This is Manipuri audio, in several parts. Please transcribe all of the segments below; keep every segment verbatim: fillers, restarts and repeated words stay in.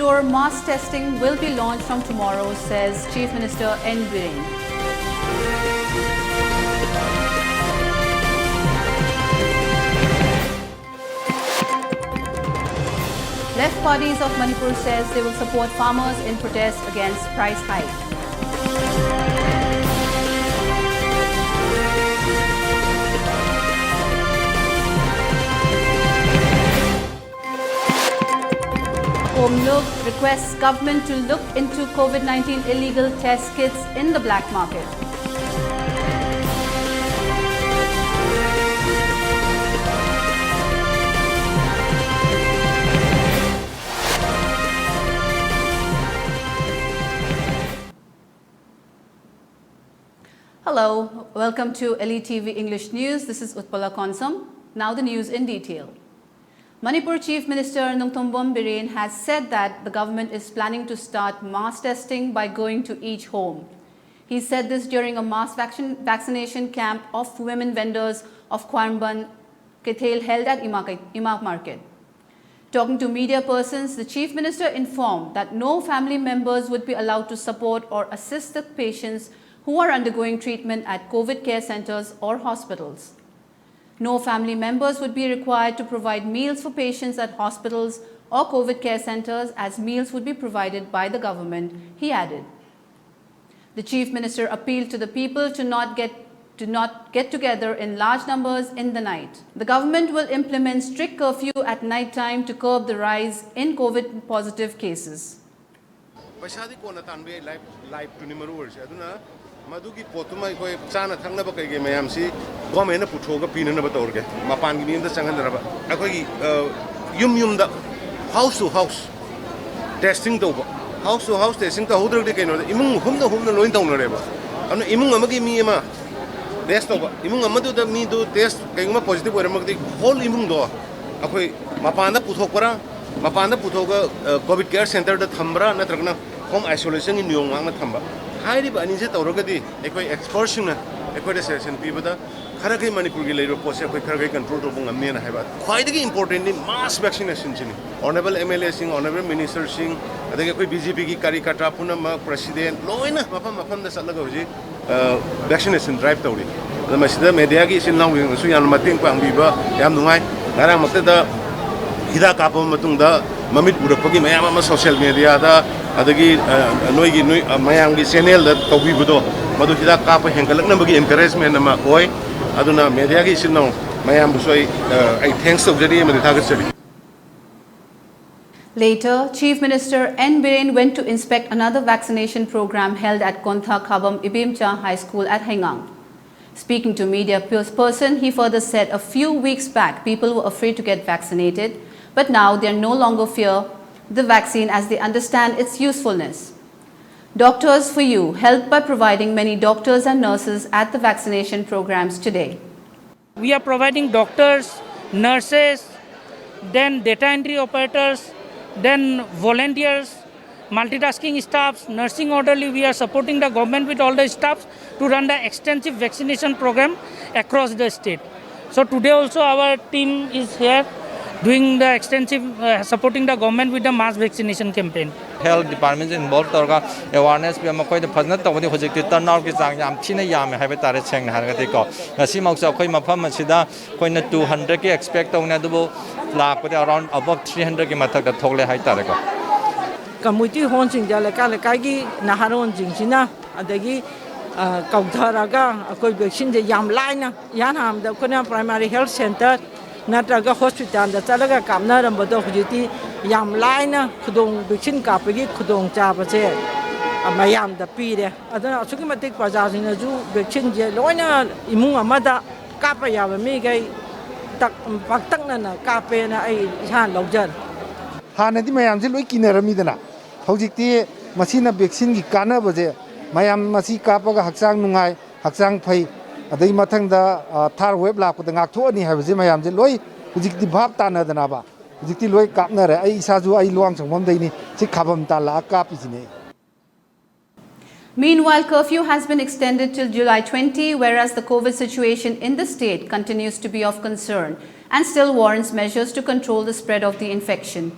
Mass testing will be launched from tomorrow, says Chief Minister N Biren. Left Parties of Manipur says they will support farmers in protest against price hike. Khoemluk requests government to look into COVID nineteen illegal test kits in the black market. Hello, welcome to L E T V English News. This is Utpala Konsam. Now the news in detail. Manipur Chief Minister Nongthombam Biren has said that the government is planning to start mass testing by going to each home. He said this during a mass vaccin-, vaccination camp of women vendors of Khwairamband Keithel held at Ima, Ima Market. Talking to media persons, the Chief Minister informed that no family members would be allowed to support or assist the patients who are undergoing treatment at COVID care centers or hospitals. No family members would be required to provide meals for patients at hospitals or COVID care centers, as meals would be provided by the government, he added. The Chief Minister appealed to the people to not get to not get together in large numbers in the night. The government will implement strict curfew at night time to curb the rise in COVID positive cases. ꯄꯩꯁꯥꯗꯤ ꯀꯣꯟꯅ ꯇꯥꯟꯕ ꯌꯥꯏ, ꯂꯥꯏꯐ ꯂꯥꯏꯐꯇꯨꯅꯤ ꯃꯔꯨ ꯑꯣꯏꯔꯤꯁꯦ꯫ ꯑꯗꯨꯅ ꯃꯗꯨꯒꯤ ꯄꯣꯠꯇꯨꯃ ꯑꯩꯈꯣꯏ ꯆꯥꯅ ꯊꯛꯅꯕ ꯀꯩꯀꯩ ꯃꯌꯥꯝꯁꯤ ꯒꯣꯔꯃꯦꯟꯅ ꯄꯨꯊꯣꯛꯑꯒ ꯄꯤꯅꯅꯕ ꯇꯧꯔꯒꯦ꯫ ꯃꯄꯥꯟꯒꯤ ꯃꯤ ꯑꯝꯇ ꯆꯪꯍꯟꯗꯅꯕ ꯑꯩꯈꯣꯏꯒꯤ, ꯑ, ꯌꯨꯝ ꯌꯨꯝꯗ, ꯍꯥꯎꯁ ꯇꯨ ꯍꯥꯎꯁ ꯇꯦꯁꯇꯤꯡ ꯇꯧꯕ꯫ ꯍꯥꯎꯁ ꯇꯨ ꯍꯥꯎꯁ ꯇꯦꯁꯇꯤꯡ ꯇꯧꯍꯧꯗ꯭ꯔꯒꯗꯤ ꯀꯩꯅꯣꯗ ꯏꯃꯨꯡ ꯍꯨꯝꯅ ꯍꯨꯝꯅ ꯂꯣꯏ ꯇꯧꯅꯔꯦꯕ꯫ ꯑꯗꯨꯅ ꯏꯃꯨꯡ ꯑꯃꯒꯤ ꯃꯤ ꯑꯃ ꯇꯦꯁ ꯇꯧꯕ, ꯏꯃꯨꯡ ꯑꯃꯗꯨꯗ ꯃꯤꯗꯨ ꯇꯦꯁ ꯀꯩꯒꯨꯝꯕ ꯄꯣꯖꯤꯇꯤꯚ ꯑꯣꯏꯔꯝꯃꯒꯗꯤ ꯍꯣꯜ ꯏꯃꯨꯡꯗꯣ ꯑꯩꯈꯣꯏ ꯃꯄꯥꯟꯗ ꯄꯨꯊꯣꯛꯄ꯭ꯔꯥ, ꯃꯄꯥꯟꯗ ꯄꯨꯊꯣꯛꯑꯒ, ꯑ, ꯀꯣꯚꯤꯗ ꯀꯦꯌꯔ ꯁꯦꯟꯇꯔꯗ ꯊꯝꯕ꯭ꯔꯥ, ꯅꯠꯇ꯭ꯔꯒꯅ ꯍꯣꯝ ꯑꯥꯏꯁꯣꯂꯦꯁꯟꯒꯤ ꯅꯤꯌꯣꯝ ꯉꯥꯛꯅ ꯊꯝꯕ? ꯍꯥꯏꯔꯤꯕ ꯑꯅꯤꯁꯦ ꯇꯧꯔꯒꯗꯤ ꯑꯩꯈꯣꯏ ꯑꯦꯛꯁꯄꯔꯠꯁꯤꯡꯅ ꯑꯩꯈꯣꯏꯗ ꯁꯖꯦꯁꯟ ꯄꯤꯕꯗ ꯈꯔꯈꯩ ꯃꯅꯤꯄꯨꯔꯒꯤ ꯂꯩꯔꯤꯕ ꯄꯣꯠꯁꯦ ꯑꯩꯈꯣꯏ ꯈꯔꯈꯩ ꯀꯟꯇ꯭ꯔꯣꯜ ꯇꯧꯕ ꯉꯝꯅꯦꯅ ꯍꯥꯏꯕ꯫ ꯈ꯭ꯋꯥꯏꯗꯒꯤ ꯏꯝꯄꯣꯔꯇꯦꯟꯗꯤ ꯃꯥꯁ ꯚꯦꯛꯁꯤꯅꯦꯁꯟꯁꯤꯅꯤ꯫ ꯑꯣꯅꯔꯦꯕꯜ ꯑꯦꯝ ꯑꯦꯜ ꯑꯦꯁꯤꯡ, ꯑꯣꯅꯔꯦꯕꯜ ꯃꯤꯅꯤꯁꯇꯔꯁꯤꯡ, ꯑꯗꯒꯤ ꯑꯩꯈꯣꯏ ꯕꯤ ꯖꯦ ꯄꯤꯒꯤ ꯀꯥꯔꯤꯀꯔꯇꯥ ꯄꯨꯝꯅꯃꯛ, ꯄ꯭ꯔꯁꯤꯗꯦꯟ ꯂꯣꯏꯅ ꯃꯐꯝ ꯃꯐꯝꯗ ꯆꯠꯂꯒ ꯍꯧꯖꯤꯛ ꯚꯦꯛꯁꯤꯅꯦꯁꯟ ꯗ꯭ꯔꯥꯏꯚ ꯇꯧꯔꯤ꯫ ꯑꯗꯣ ꯃꯁꯤꯗ ꯃꯦꯗꯤꯌꯥꯒꯤ ꯏꯆꯤꯟ ꯏꯅꯥꯎꯁꯤꯡꯅꯁꯨ ꯌꯥꯝꯅ ꯃꯇꯦꯡ ꯄꯥꯡꯕꯤꯕ ꯌꯥꯝ ꯅꯨꯡꯉꯥꯏ꯫ ꯉꯔꯥꯡꯃꯛꯇꯗ ꯍꯤꯗꯥꯛ ꯀꯥꯞꯄ ꯃꯇꯨꯡꯗ ꯃꯃꯤꯠ ꯎꯔꯛꯄꯒꯤ ꯃꯌꯥꯝ ꯑꯃ ꯁꯣꯁꯤꯌꯦꯜ ꯃꯦꯗꯤꯌꯥꯗ, ꯑꯗꯒꯤ ꯑ, ꯅꯣꯏꯒꯤ, ꯅꯣꯏ, ꯑ, ꯃꯌꯥꯝꯒꯤ ꯆꯦꯅꯦꯜꯗ ꯇꯧꯕꯤꯕꯗꯣ, ꯃꯗꯨ ꯍꯤꯗꯥꯛ ꯀꯥꯞꯄ ꯍꯦꯟꯒꯠꯂꯛꯅꯕꯒꯤ ꯑꯦꯟꯀꯔꯦꯖꯃꯦꯟ ꯑꯃ ꯑꯣꯏ꯫ ꯑꯗꯨꯅ ꯃꯦꯗꯤꯌꯥꯒꯤ ꯏꯆꯤꯟ ꯏꯅꯥꯎ ꯃꯌꯥꯝꯕꯨꯁꯨ ꯑꯩ, ꯑ, ꯑꯩ ꯊꯦꯡꯛꯁ ꯇꯧꯖꯔꯤ ꯑꯃꯗꯤ ꯊꯥꯒꯠꯆꯔꯤ꯫ Later, Chief Minister N Biren went to inspect another vaccination program held at Kontha Khabam Ibimcha High School at Heingang. Speaking to media pers- person, he further said a few weeks back people were afraid to get vaccinated, but now they are no longer fear the vaccine as they understand its usefulness. Doctors for You helped by providing many doctors and nurses at the vaccination programs today. We are providing doctors, nurses, then data entry operators, then volunteers, multitasking staffs, nursing orderly. We are supporting the government with all the staffs to run the extensive vaccination program across the state. So today also our team is here doing the extensive, uh, supporting the government with the mass vaccination campaign. Health ꯗꯤꯄꯥꯔꯠꯃꯦꯟꯁꯦ ꯏꯟꯚꯣꯜꯕ ꯇꯧꯔꯒ ꯑꯦꯋꯥꯔꯅꯦꯁ ꯄꯤꯕ, ꯃꯈꯣꯏꯗ ꯐꯖꯅ ꯇꯧꯕꯗꯤ ꯍꯧꯖꯤꯛꯇꯤ ꯇꯔꯟ ꯑꯥꯎꯠꯀꯤ ꯆꯥꯡ ꯌꯥꯝ ꯊꯤꯅ ꯌꯥꯝꯃꯦ ꯍꯥꯏꯕ ꯇꯥꯔꯦ꯫ ꯁꯦꯡꯅ ꯍꯥꯏꯔꯒꯗꯤꯀꯣ, ꯉꯁꯤꯃꯛꯁꯨ ꯑꯩꯈꯣꯏ ꯃꯐꯝ ꯑꯁꯤꯗ ꯑꯩꯈꯣꯏꯅ ꯇꯨ ꯍꯟꯗ꯭ꯔꯦꯗꯀꯤ ꯑꯦꯛꯁꯄꯦꯛ ꯇꯧꯅꯤ, ꯑꯗꯨꯕꯨ ꯂꯥꯛꯄꯗꯤ ꯑꯔꯥꯎꯟ ꯑꯕꯞ ꯊ꯭ꯔꯤ ꯍꯟꯗ꯭ꯔꯦꯗꯀꯤ ꯃꯊꯛꯇ ꯊꯣꯛꯂꯦ ꯍꯥꯏꯇꯥꯔꯦꯀꯣ꯫ ꯀꯝꯃ꯭ꯌꯨꯅꯤꯇꯤ ꯍꯣꯜꯁꯤꯡꯗ ꯂꯩꯀꯥꯏ ꯂꯩꯀꯥꯏꯒꯤ ꯅꯍꯥꯔꯣꯟꯁꯤꯡꯁꯤꯅ ꯑꯗꯒꯤ ꯀꯧꯊꯔꯒ ꯑꯩꯈꯣꯏ ꯚꯦꯛꯁꯤꯟꯁꯦ ꯌꯥꯝ ꯂꯥꯏꯅ, ꯏꯍꯥꯟ ꯍꯥꯟꯕꯗ ꯑꯩꯈꯣꯏꯅ ꯄ꯭ꯔꯥꯏꯃꯥꯔꯤ ꯍꯦꯜꯊ ꯁꯦꯟꯇꯔ ꯅꯠꯇ꯭ꯔꯒ ꯍꯣꯁꯄꯤꯇꯥꯜꯗ ꯆꯠꯂꯒ ꯀꯥꯞꯅꯔꯝꯕꯗꯣ ꯍꯧꯖꯤꯛꯇꯤ ꯌꯥꯝ ꯂꯥꯏꯅ ꯈꯨꯗꯣꯡ ꯚꯦꯛꯁꯤꯟ ꯀꯥꯞꯄꯒꯤ ꯈꯨꯗꯣꯡꯆꯥꯕꯁꯦ ꯃꯌꯥꯝꯗ ꯄꯤꯔꯦ꯫ ꯑꯗꯨꯅ ꯑꯁꯨꯛꯀꯤ ꯃꯇꯤꯛ ꯄ꯭ꯔꯖꯥꯁꯤꯡꯅꯁꯨ ꯚꯦꯛꯁꯤꯟꯁꯦ ꯂꯣꯏꯅ ꯏꯃꯨꯡ ꯑꯃꯗ ꯀꯥꯞꯄ ꯌꯥꯕ ꯃꯤꯈꯩ ꯄꯥꯛꯇꯛꯅꯅ ꯀꯥꯞꯄꯦꯅ ꯑꯩ ꯏꯁꯥꯅ ꯂꯧꯖꯔꯦ꯫ ꯍꯥꯟꯅꯗꯤ ꯃꯌꯥꯝꯁꯦ ꯂꯣꯏ ꯀꯤꯅꯔꯝꯃꯤꯗꯅ, ꯍꯧꯖꯤꯛꯇꯤ ꯃꯁꯤꯅ ꯚꯦꯛꯁꯤꯟꯒꯤ ꯀꯥꯟꯅꯕꯁꯦ, ꯃꯌꯥꯝ ꯃꯁꯤ ꯀꯥꯞꯄꯒ ꯍꯛꯆꯥꯡ ꯅꯨꯡꯉꯥꯏ, ꯍꯛꯆꯥꯡ ꯐꯩ, ꯑꯗꯩ ꯃꯊꯪꯗ ꯊꯥꯔ ꯋꯦꯕ ꯂꯥꯛꯄꯗ ꯉꯥꯛꯊꯣꯛꯑꯅꯤ ꯍꯥꯏꯕꯁꯦ ꯃꯌꯥꯝꯁꯦ ꯂꯣꯏ ꯍꯧꯖꯤꯛꯇꯤ ꯚꯥꯞ ꯇꯥꯅꯗꯅꯕ ꯍꯧꯖꯤꯛꯇꯤ ꯂꯣꯏ ꯀꯥꯞꯅꯔꯦ꯫ ꯑꯩ ꯏꯁꯥꯁꯨ ꯑꯩ ꯂꯨꯋꯥꯡꯁꯪꯕꯝꯗꯩꯅꯤ, ꯁꯤ ꯈꯥꯕꯝ ꯇꯥꯜꯂꯛꯑ ꯀꯥꯞꯄꯤꯁꯤꯅꯦ꯫ Meanwhile, curfew has been extended till July twenty, whereas the COVID situation in the state continues to be of concern and still warrants measures to control the spread of the infection.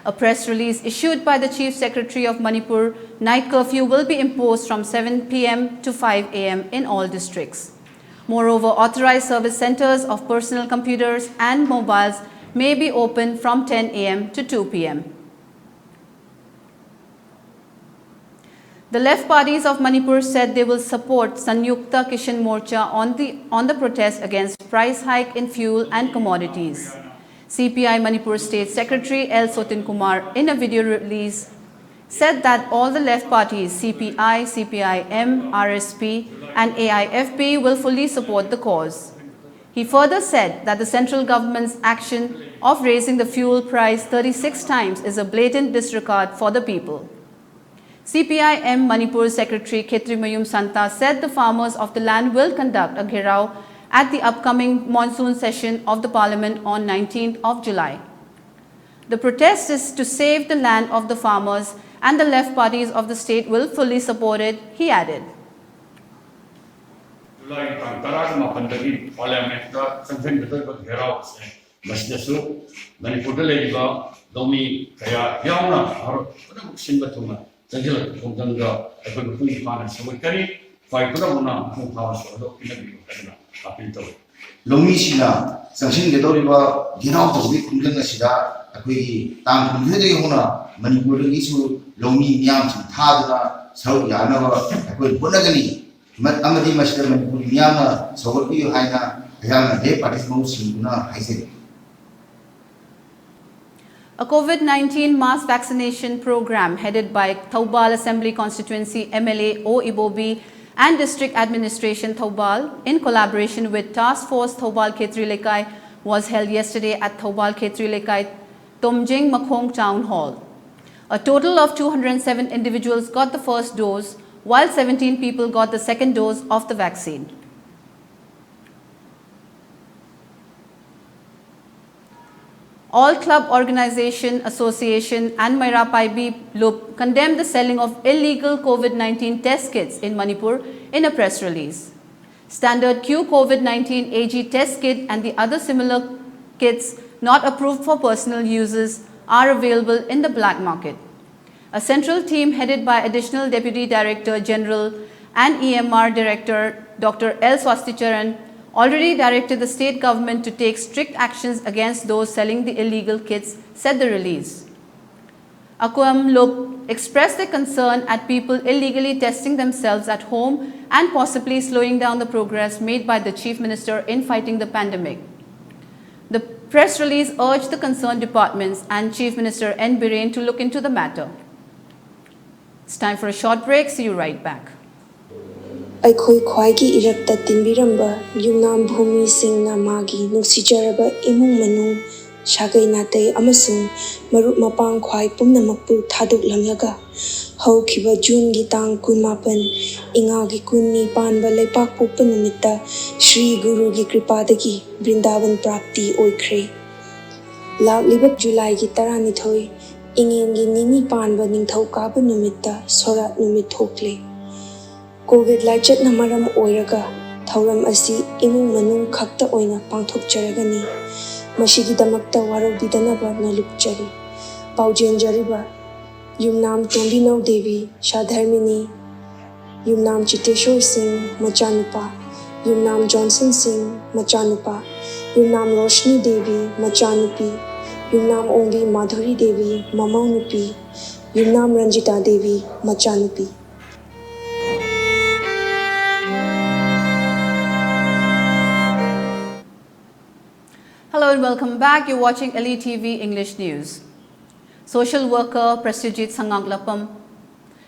A press release issued by the Chief Secretary of Manipur, night curfew will be imposed from seven p m to five a m in all districts. Moreover, authorized service centers of personal computers and mobiles may be open from ten a m to two p m. The left parties of Manipur said they will support Sanyukta Kisan Morcha on the, on the protest against price hike in fuel and commodities. C P I Manipur State Secretary L Sotin Kumar, in a video release, said that all the left parties, C P I, C P I M, R S P, and A I F P, will fully support the cause. He further said that the central government's action of raising the fuel price thirty-six times is a blatant disregard for the people. C P I M Manipur Secretary Khetrimayum Santa said the farmers of the land will conduct a gherao at the upcoming monsoon session of the parliament on nineteenth of July. The protest is to save the land of the farmers, and the left parties of the state will fully support it, he added. ꯖꯨꯂꯥꯏꯒꯤ ꯇꯥꯡ ꯇꯔꯥꯃꯥꯄꯟꯗꯒꯤ ꯄꯥꯔꯂꯤꯌꯥꯃꯦꯟꯠꯇ ꯆꯪꯁꯤꯟꯒꯗꯧꯔꯤꯕ ꯘꯦꯔꯥꯎ ꯑꯁꯦ, ꯃꯁꯤꯗꯁꯨ ꯃꯅꯤꯄꯨꯔꯗ ꯂꯩꯔꯤꯕ ꯂꯧꯃꯤ ꯀꯌꯥ ꯌꯥꯎꯅ ꯃꯔꯨꯞ ꯄꯨꯝꯅꯃꯛ ꯁꯤꯟꯕ ꯊꯨꯡꯅ ꯆꯪꯁꯤꯜꯂꯛꯄ ꯈꯣꯡꯖꯪꯗ ꯑꯩꯈꯣꯏ ꯃꯄꯨꯡ ꯐꯥꯅ ꯁꯧꯒꯠꯀꯅꯤ꯫ ꯈ꯭ꯋꯥꯏ ꯄꯨꯝꯅꯃꯛꯅ ꯃꯄꯨꯡ ꯐꯥꯕ ꯁꯧꯒꯠꯂꯣ ꯄꯤꯅꯕꯤꯌꯨ ꯍꯥꯏꯗꯨꯅ ꯑꯥꯄꯤꯜ ꯇꯧꯔꯤ꯫ ꯂꯧꯃꯤꯁꯤꯡꯅ ꯆꯪꯁꯤꯟꯒꯗꯧꯔꯤꯕ ꯘꯦꯔꯥꯎ ꯇꯧꯕꯒꯤ ꯈꯣꯡꯖꯪ ꯑꯁꯤꯗ ꯑꯩꯈꯣꯏꯒꯤ ꯇꯥꯡ ꯀꯨꯟꯃꯔꯤꯗꯒꯤ ꯍꯧꯅ ꯃꯅꯤꯄꯨꯔꯗꯒꯤꯁꯨ ꯂꯧꯃꯤ ꯃꯤꯌꯥꯝꯁꯤꯡ ꯊꯥꯗꯨꯅ ꯁꯔꯨꯛ ꯌꯥꯅꯕ ꯑꯩꯈꯣꯏ ꯍꯣꯠꯅꯒꯅꯤ꯫ ꯑꯃꯗꯤ ꯃꯁꯤꯗ ꯃꯅꯤꯄꯨꯔ ꯃꯤꯌꯥꯝꯅ ꯁꯧꯒꯠꯄꯤꯌꯨ ꯍꯥꯏꯅ ꯑꯩꯍꯥꯛꯅ ꯂꯦꯞ ꯄꯥꯔꯇꯤꯁ ꯃꯍꯨꯠ ꯁꯤꯟꯗꯨꯅ ꯍꯥꯏꯖꯔꯤ꯫ A COVID nineteen mass vaccination program headed by Thoubal Assembly Constituency M L A O Ibobi and District Administration Thoubal, in collaboration with Task Force Thoubal Khetri Lekai, was held yesterday at Thoubal Khetri Lekai Tomjing Makhong Town Hall. A total of two hundred seven individuals got the first dose, while seventeen people got the second dose of the vaccine. All Club Organization Association and Meira Paibi Lup condemned the selling of illegal COVID nineteen test kits in Manipur in a press release. Standard Q COVID nineteen A G test kit and the other similar kits not approved for personal uses are available in the black market. A central team headed by Additional Deputy Director General and E M R Director Doctor L Swasticharan already directed the state government to take strict actions against those selling the illegal kits, said the release. Akwam Lup expressed their concern at people illegally testing themselves at home and possibly slowing down the progress made by the Chief Minister in fighting the pandemic. The press release urged the concerned departments and Chief Minister N Biren to look into the matter. It's time for a short break. See you right back. ꯑꯩꯈꯣꯏ ꯈ꯭ꯋꯥꯏꯒꯤ ꯏꯔꯛꯇ ꯇꯤꯟꯕꯤꯔꯝꯕ ꯌꯨꯝꯅꯥꯝ ꯚꯨꯃꯤꯁꯤꯡꯅ ꯃꯥꯒꯤ ꯅꯨꯡꯁꯤꯖꯔꯕ ꯏꯃꯨꯡ ꯃꯅꯨꯡ, ꯁꯥꯒꯩ ꯅꯥꯇꯩ ꯑꯃꯁꯨꯡ ꯃꯔꯨꯞ ꯃꯄꯥꯡ ꯈ꯭ꯋꯥꯏ ꯄꯨꯝꯅꯃꯛꯄꯨ ꯊꯥꯗꯣꯛꯂꯝꯂꯒ ꯍꯧꯈꯤꯕ ꯖꯨꯟꯒꯤ ꯇꯥꯡ ꯀꯨꯟꯃꯥꯄꯟ, ꯏꯉꯥꯒꯤ ꯀꯨꯟꯅꯤ ꯄꯥꯟꯕ ꯂꯩꯄꯥꯛꯄꯣꯛꯄ ꯅꯨꯃꯤꯠꯇ ꯁ꯭ꯔꯤ ꯒꯨꯔꯨꯒꯤ ꯀ꯭ꯔꯤꯄꯥꯗꯒꯤ ꯕ꯭ꯔꯤꯟꯗꯥꯕꯟ ꯄ꯭ꯔꯥꯞꯇꯤ ꯑꯣꯏꯈ꯭ꯔꯦ꯫ ꯂꯥꯛꯂꯤꯕ ꯖꯨꯂꯥꯏꯒꯤ ꯇꯔꯥꯅꯤꯊꯣꯏ, ꯏꯉꯦꯟꯒꯤ ꯅꯤꯅꯤ ꯄꯥꯟꯕ ꯅꯤꯡꯊꯧꯀꯥꯕ ꯅꯨꯃꯤꯠꯇ ꯁꯣꯔꯥꯠ ꯅꯨꯃꯤꯠ ꯊꯣꯛꯂꯦ꯫ ꯀꯣꯚꯤꯗ ꯂꯥꯏꯆꯠꯅ ꯃꯔꯝ ꯑꯣꯏꯔꯒ ꯊꯧꯔꯝ ꯑꯁꯤ ꯏꯃꯨꯡ ꯃꯅꯨꯡ ꯈꯛꯇ ꯑꯣꯏꯅ ꯄꯥꯡꯊꯣꯛꯆꯔꯒꯅꯤ꯫ ꯃꯁꯤꯒꯤꯗꯃꯛꯇ ꯋꯥꯔꯧꯕꯤꯗꯅꯕ ꯅꯣꯂꯨꯛꯆꯔꯤ꯫ ꯄꯥꯎꯖꯦꯟꯖꯔꯤꯕ ꯌꯨꯝꯅꯥꯝ ꯇꯣꯝꯕꯤꯅꯧ ꯗꯦꯕꯤ, ꯁꯥꯙꯔꯃꯤꯅꯤ, ꯌꯨꯝꯅꯥꯝ ꯆꯤꯇꯦꯁꯣꯔ ꯁꯤꯡ, ꯃꯆꯥꯅꯨꯄꯥ, ꯌꯨꯝꯅꯥꯝ ꯖꯣꯟꯁꯟ ꯁꯤꯡ, ꯃꯆꯥꯅꯨꯄꯥ, ꯌꯨꯝꯅꯥꯝ ꯔꯣꯁꯅꯤ ꯗꯦꯕꯤ, ꯃꯆꯥꯅꯨꯄꯤ, ꯌꯨꯝꯅꯥꯝ ꯑꯣꯡꯕꯤ ꯃꯥꯙꯨꯔꯤ ꯗꯦꯕꯤ, ꯃꯃꯧ ꯅꯨꯄꯤ, ꯌꯨꯝꯅꯥꯝ ꯔꯟꯖꯤꯇꯥ ꯗꯦꯕꯤ, ꯃꯆꯥꯅꯨꯄꯤ꯫ Hello and welcome back. You're watching L E T V English News. Social worker Prasyajit Sangaklapam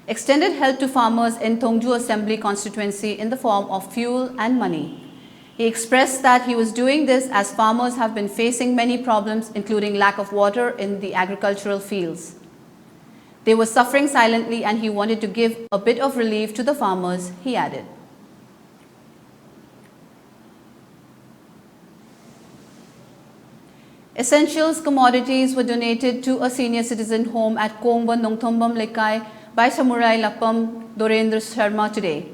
extended help to farmers in Thongju Assembly Constituency in the form of fuel and money. He expressed that he was doing this as farmers have been facing many problems, including lack of water in the agricultural fields. They were suffering silently and he wanted to give a bit of relief to the farmers, he added. Essentials commodities were donated to a senior citizen home at Kongba Nongthombam Lekai by Samurai Lapam Dorendra Sharma today.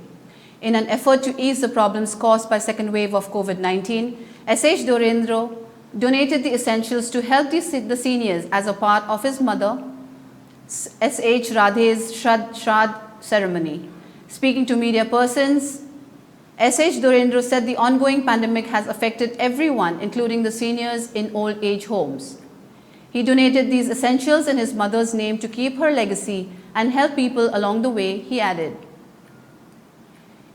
In an effort to ease the problems caused by second wave of COVID nineteen, S H Dorendra donated the essentials to help the, se- the seniors as a part of his mother, S H Radhe's Shrad- Shraddh ceremony. Speaking to media persons, S H Dorendra said the ongoing pandemic has affected everyone, including the seniors in old age homes. He donated these essentials in his mother's name to keep her legacy and help people along the way, he added.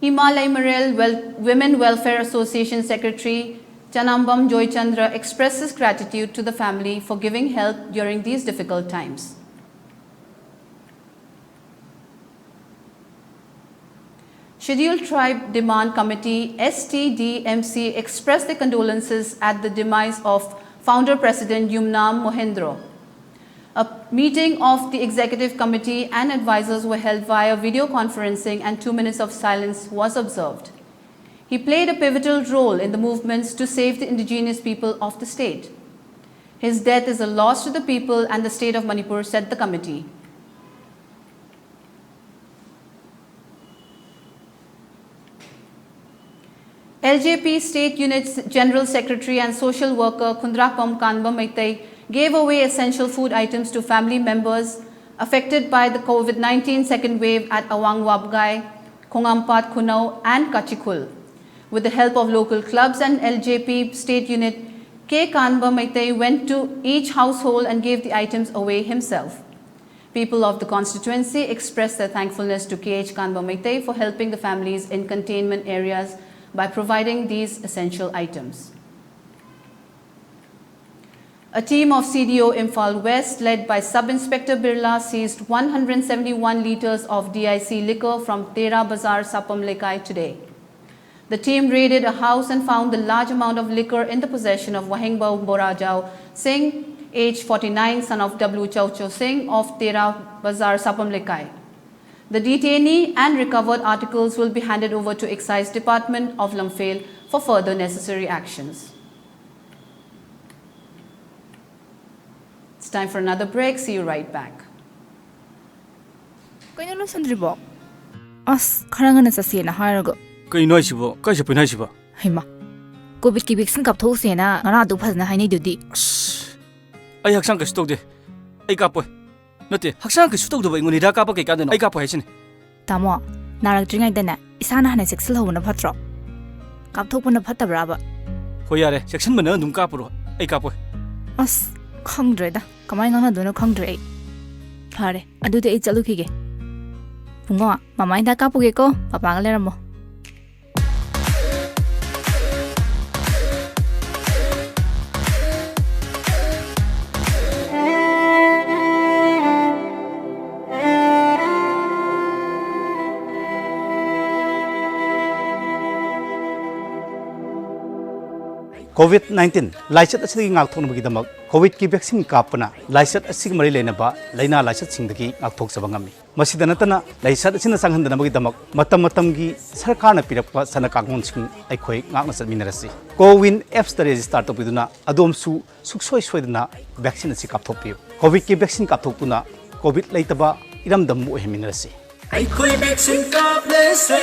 Ima Leimarel Wel- Women Welfare Association Secretary Chanambam Joychandra expresses gratitude to the family for giving help during these difficult times. Scheduled Tribe Demand Committee, S T D M C, expressed their condolences at the demise of founder President Yumnam Mohindro. A meeting of the executive committee and advisors were held via video conferencing, and two minutes of silence was observed. He played a pivotal role in the movements to save the indigenous people of the state. His death is a loss to the people and the state of Manipur, said the committee. L J P State Unit's General Secretary and social worker Khundrakpam Kanba Meitei gave away essential food items to family members affected by the COVID nineteen second wave at Awang Wabgai, Khongampat Khunau, and Kachikhul. With the help of local clubs and L J P State Unit, K Kanba Meitei went to each household and gave the items away himself. People of the constituency expressed their thankfulness to K H Kanba Meitei for helping the families in containment areas by providing these essential items. A team of C D O Imphal West, led by Sub Inspector Birla, seized one hundred seventy-one litres of D I C liquor from Tera Bazar Sapam Lekai today. The team raided a house and found the large amount of liquor in the possession of Wahengba Borajao Singh, age forty-nine, son of W Chaucho Singh of Tera Bazar Sapam Lekai. The detainee and recovered articles will be handed over to Excise Department of Lamphel for further necessary actions. Time for another break. See you right back. ꯀꯩꯅꯣ ꯂꯣꯏꯁꯟꯗ꯭ꯔꯤꯕꯣ? ꯑꯁ, ꯈꯔ ꯉꯟꯅ ꯆꯠꯁꯦꯅ ꯍꯥꯏꯔꯒ꯫ ꯀꯩꯅꯣ ꯍꯥꯏꯁꯤꯕꯣ? ꯀꯥꯏ ꯆꯠꯄꯩꯅꯣ ꯍꯥꯏꯁꯤꯕꯣ? ꯍꯩꯃꯥ, ꯀꯣꯚꯤꯗꯀꯤ ꯚꯦꯛꯁꯤꯟ ꯀꯥꯞꯊꯣꯛꯎꯁꯦꯅ ꯉꯔꯥꯡ ꯑꯗꯨ ꯐꯖꯅ ꯍꯥꯏꯅꯩꯗꯨꯗꯤ꯫ ꯑꯩ ꯍꯛꯆꯥꯡ ꯀꯩꯁꯨ ꯇꯧꯗꯦ꯫ ꯑꯩ ꯀꯥꯞꯄꯣꯏ꯫ ꯅꯠꯇꯦ, ꯍꯛꯆꯥꯡ ꯀꯩꯁꯨ ꯇꯧꯗꯕ ꯑꯩꯉꯣꯟꯗ ꯍꯤꯗꯥꯛ ꯀꯥꯞꯄ ꯀꯩ ꯀꯥꯟꯗꯅꯣ? ꯑꯩ ꯀꯥꯞꯄꯣꯏ ꯍꯥꯏꯁꯤꯅꯤ꯫ ꯇꯥꯃꯣ, ꯅꯥꯔꯛꯇ꯭ꯔꯤꯉꯩꯗꯅꯦ ꯏꯁꯥꯅ ꯍꯥꯟꯅ ꯆꯦꯛꯁꯤꯜꯍꯧꯕꯅ ꯐꯠꯇ꯭ꯔꯣ? ꯀꯥꯞꯊꯣꯛꯄꯅ ꯐꯠꯇꯕ꯭ꯔꯥꯕ? ꯍꯣꯏ, ꯌꯥꯔꯦ, ꯆꯦꯛꯁꯤꯟꯕ ꯅꯪ ꯑꯗꯨꯝ ꯀꯥꯞꯄꯨꯔꯣ꯫ ꯑꯩ ꯀꯥꯞꯄꯣꯏ꯫ ꯑꯁ, ꯈꯪꯗ꯭ꯔꯦꯗ, ꯀꯃꯥꯏꯅ ꯉꯥꯡꯅꯗꯣꯏꯅꯣ ꯈꯪꯗ꯭ꯔꯦ ꯑꯩ꯫ ꯐꯔꯦ, ꯑꯗꯨꯗꯤ ꯑꯩ ꯆꯠꯂꯨꯈꯤꯒꯦ꯫ ꯕꯨꯡꯉꯣ, ꯃꯃꯥ ꯍꯤꯗꯥꯛ ꯀꯥꯞꯄꯨꯒꯦꯀꯣ, ꯄꯄꯥꯒ ꯂꯩꯔꯝꯃꯣ꯫ ꯀꯣꯚꯤꯗ ꯅꯥꯏꯟꯇꯤꯟ ꯂꯥꯏꯆꯠ ꯑꯁꯤꯗꯒꯤ ꯉꯥꯛꯊꯣꯛꯅꯕꯒꯤꯗꯃꯛ ꯀꯣꯚꯤꯗꯀꯤ ꯚꯦꯛꯁꯤꯟ ꯀꯥꯞꯄꯅ ꯂꯥꯏꯆꯠ ꯑꯁꯤꯒ ꯃꯔꯤ ꯂꯩꯅꯕ ꯂꯥꯏꯅꯥ ꯂꯥꯏꯆꯠꯁꯤꯡꯗꯒꯤ ꯉꯥꯛꯊꯣꯛꯆꯕ ꯉꯝꯃꯤ꯫ ꯃꯁꯤꯗ ꯅꯠꯇꯅ, ꯂꯥꯏꯆꯠ ꯑꯁꯤꯅ ꯆꯪꯍꯟꯗꯅꯕꯒꯤꯗꯃꯛ ꯃꯇꯝ ꯃꯇꯝꯒꯤ ꯁꯔꯀꯥꯔꯅ ꯄꯤꯔꯛꯄ ꯆꯠꯅ ꯀꯥꯡꯂꯣꯟꯁꯤꯡ ꯑꯩꯈꯣꯏ ꯉꯥꯛꯅ ꯆꯠꯃꯤꯟꯅꯔꯁꯤ꯫ ꯀꯣꯋꯤꯟ ꯑꯦꯞꯁꯇ ꯔꯦꯖꯤꯁꯇꯥꯔ ꯇꯧꯕꯤꯗꯨꯅ ꯑꯗꯣꯝꯁꯨ ꯁꯨꯡꯁꯣꯏ ꯁꯣꯏꯗꯅ ꯚꯦꯛꯁꯤꯟ ꯑꯁꯤ ꯀꯥꯞꯊꯣꯛꯄꯤꯌꯨ꯫ ꯀꯣꯚꯤꯗꯀꯤ ꯚꯦꯛꯁꯤꯟ ꯀꯥꯞꯊꯣꯛꯇꯨꯅ ꯀꯣꯚꯤꯗ ꯂꯩꯇꯕ ꯏꯔꯝꯗꯝ ꯑꯃ ꯑꯣꯏꯍꯟꯃꯤꯟꯅꯔꯁꯤ꯫ ꯑꯩꯈꯣꯏ vaccine ꯀꯥꯞꯂꯁꯦ꯫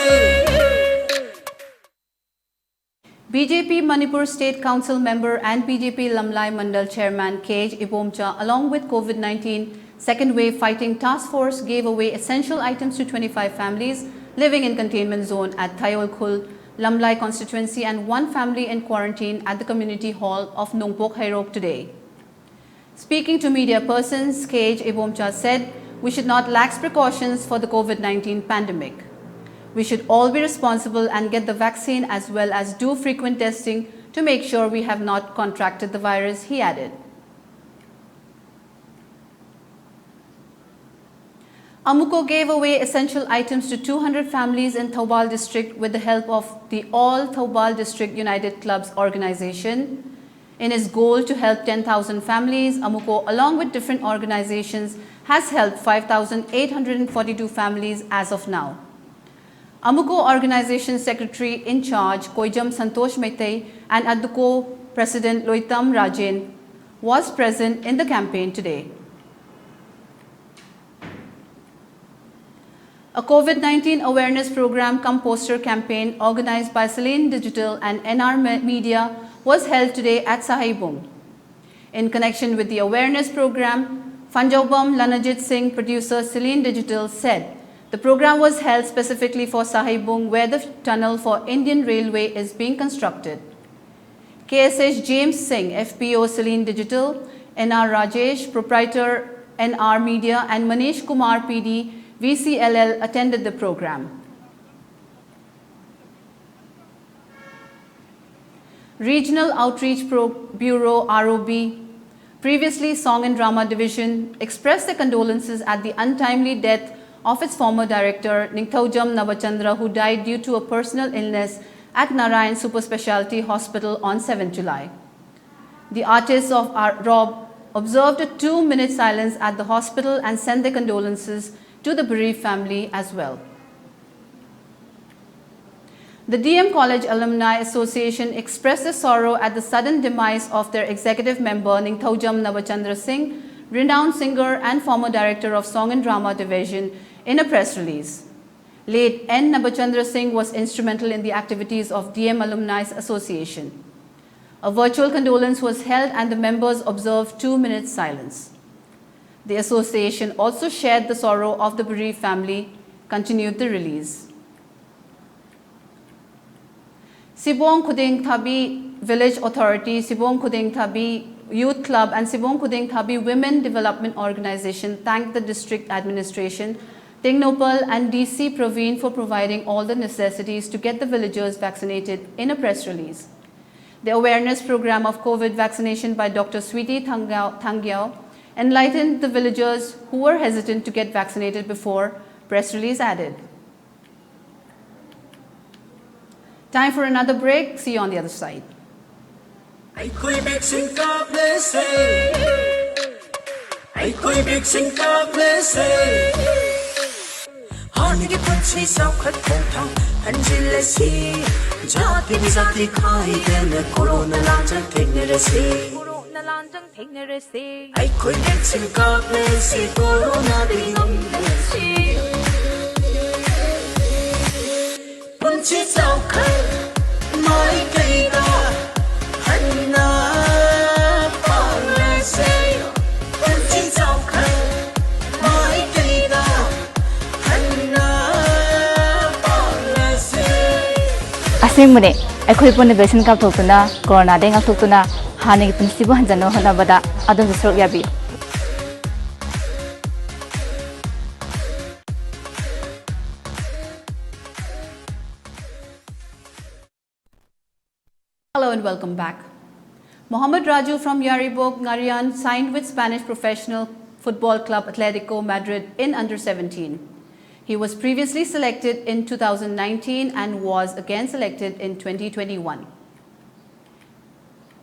B J P Manipur State Council member and B J P Lamlai Mandal Chairman K H Ibomcha, along with COVID nineteen second wave fighting task force, gave away essential items to twenty-five families living in containment zone at Thayolkhul, Lamlai constituency, and one family in quarantine at the community hall of Nongpok Hairok today. Speaking to media persons, K H Ibomcha said, "We should not lax precautions for the COVID nineteen pandemic. We should all be responsible and get the vaccine as well as do frequent testing to make sure we have not contracted the virus," he added. Amuko gave away essential items to two hundred families in Thoubal district with the help of the All Thoubal District United Clubs organization. In his goal to help ten thousand families, Amuko, along with different organizations, has helped five thousand eight hundred forty-two families as of now. Amuko organization secretary in charge Koijam Santosh Meitei and Aduko president Loitam Rajen was present in the campaign today. A COVID nineteen awareness program cum poster campaign organized by Celine Digital and N R Me- Media was held today at Sahaibung. In connection with the awareness program, Fanjaobam Lanajit Singh, producer, Celine Digital, said the program was held specifically for Sahaibung, where the tunnel for Indian Railway is being constructed. K S H James Singh, F P O, Celine Digital, N R Rajesh, proprietor, N R Media, and Manish Kumar, P D, V C L L, attended the program. Regional Outreach Pro- Bureau, R O B, previously Song and Drama Division, expressed their condolences at the untimely death of its former director, Ningthoujam Nabachandra, who died due to a personal illness at Narayan Super Specialty Hospital on seventh July. The artists of R- R O B observed a two-minute silence at the hospital and sent their condolences to the bereaved family as well. The D M College Alumni Association expressed their sorrow at the sudden demise of their executive member, Ningthoujam Nabachandra Singh, renowned singer and former director of Song and Drama Division, in a press release. Late N Nabachandra Singh was instrumental in the activities of D M Alumni Association. A virtual condolence was held and the members observed two minutes silence. The association also shared the sorrow of the bereaved family, continued the release. Sibong Khuding Thabi Village Authority, Sibong Khuding Thabi Youth Club, and Sibong Khuding Thabi Women Development Organization thanked the district administration, Tengnoupal, and D C Praveen for providing all the necessities to get the villagers vaccinated in a press release. The awareness program of COVID vaccination by Doctor Sweety Thangyo Thangyo enlightened the villagers who were hesitant to get vaccinated before, press release added. Time for another break. See you on the other side. ꯑꯩꯈꯣꯏ vaccine ꯀꯥꯞꯂꯁꯦ꯫ ꯑꯩꯈꯣꯏ vaccine ꯀꯥꯞꯂꯁꯦ꯫ ꯍꯥꯟꯅꯒꯤ ꯄꯨꯟꯁꯤ ꯆꯥꯎꯈꯠ ꯈꯣꯡꯊꯥꯡ ꯍꯟꯖꯤꯜꯂꯁꯤ꯫ ꯖꯥꯇꯤ ꯖꯥꯇꯤ ꯈꯥꯏꯗꯅ ꯀꯣꯔꯣꯅꯥ ꯂꯥꯟꯖꯥ ꯊꯦꯡꯅꯔꯁꯤ꯫ ꯂꯥꯟꯖꯪ ꯊꯦꯡꯅꯔꯁꯦ꯫ ꯑꯩꯈꯣꯏ ꯚꯦꯛꯁꯤꯟ ꯀꯥꯞꯂꯁꯤ, ꯀꯣꯔꯣꯅꯥꯗꯒꯤ ꯉꯝꯂꯁꯤ꯫ ꯄꯨꯟꯁꯤ ꯆꯥꯎꯈꯠ ꯃꯥꯏꯀꯩꯗ ꯍꯟꯅ ꯄꯥꯡꯂꯁꯦ꯫ ꯄꯨꯟꯁꯤ ꯆꯥꯎꯈꯠ ꯃꯥꯏꯀꯩꯗ ꯍꯟꯅ ꯄꯥꯡꯂꯁꯦ꯫ ꯑꯁꯦꯡꯕꯅꯦ, ꯑꯩꯈꯣꯏ ꯄꯨꯟꯅ ꯚꯦꯛꯁꯤꯟ ꯀꯥꯞꯊꯣꯛꯇꯨꯅ, ꯀꯣꯔꯣꯅꯥꯗꯒꯤ ꯉꯥꯛꯊꯣꯛꯇꯨꯅ, ꯍꯥꯟꯅꯒꯤ ꯄꯨꯟꯁꯤꯕꯨ ꯍꯟꯖꯟꯅꯕ ꯍꯣꯠꯅꯕꯗ ꯑꯗꯣꯝꯁꯨ ꯁꯔꯨꯛ ꯌꯥꯕꯤꯌꯨ꯫ Hello and welcome back. Mohamed Raju from Yaribog, Ngarian, signed with Spanish professional football club Atletico Madrid in under seventeen. He was previously selected in two thousand nineteen and was again selected in twenty twenty-one.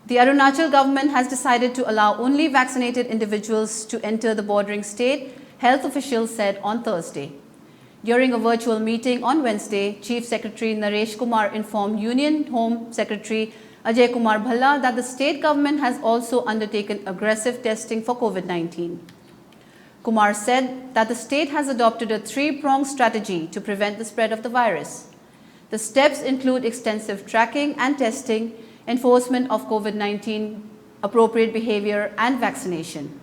The Arunachal government has decided to allow only vaccinated individuals to enter the bordering state, health officials said on Thursday. During a virtual meeting on Wednesday, Chief Secretary Naresh Kumar informed Union Home Secretary Ajay Kumar Bhalla that the state government has also undertaken aggressive testing for COVID nineteen. Kumar said that the state has adopted a three-pronged strategy to prevent the spread of the virus. The steps include extensive tracking and testing, enforcement of COVID nineteen appropriate behavior, and vaccination.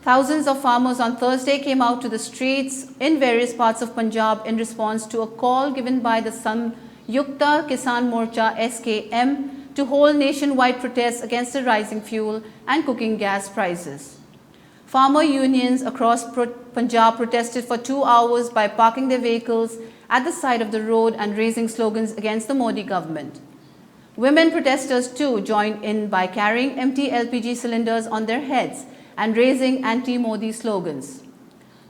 Thousands of farmers on Thursday came out to the streets in various parts of Punjab in response to a call given by the Samyukta Kisan Morcha, S K M, to hold nationwide protests against the rising fuel and cooking gas prices. Farmer unions across Pro- Punjab protested for two hours by parking their vehicles at the side of the road and raising slogans against the Modi government. Women protesters too joined in by carrying empty L P G cylinders on their heads and raising anti-Modi slogans.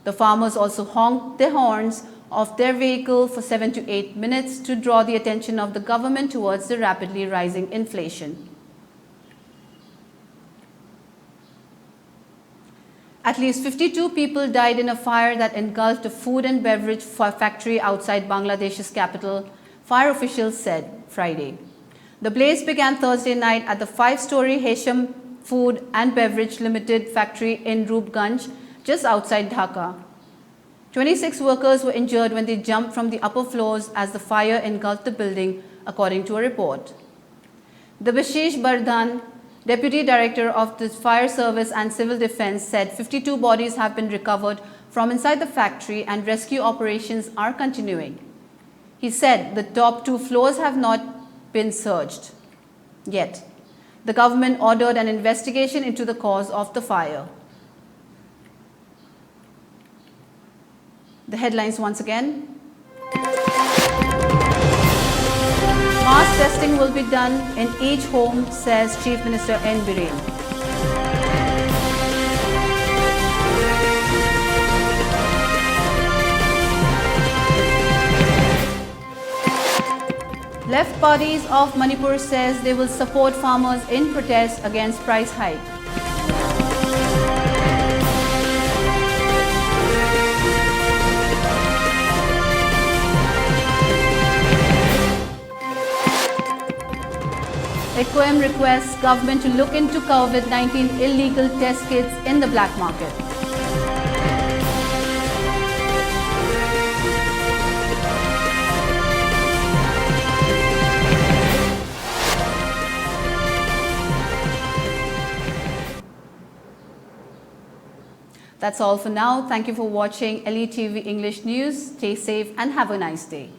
The farmers also honked their horns of their vehicle for seven to eight minutes to draw the attention of the government towards the rapidly rising inflation. At least fifty-two people died in a fire that engulfed a food and beverage fa- factory outside Bangladesh's capital, fire officials said Friday. The blaze began Thursday night at the five-story Hesham Food and Beverage Limited factory in Rupganj, just outside Dhaka. Twenty-six workers were injured when they jumped from the upper floors as the fire engulfed the building, according to a report. Debashish Bardhan, Deputy Director of the Fire Service and Civil Defense, said fifty-two bodies have been recovered from inside the factory and rescue operations are continuing. He said the top two floors have not been searched yet. The government ordered an investigation into the cause of the fire. The headlines once again. Mass testing will be done in each home, says Chief Minister N Biren. Left Parties of Manipur says they will support farmers in protest against price hike. ECOM requests government to look into COVID nineteen illegal test kits in the black market. That's all for now. Thank you for watching L E T V English News. Stay safe and have a nice day.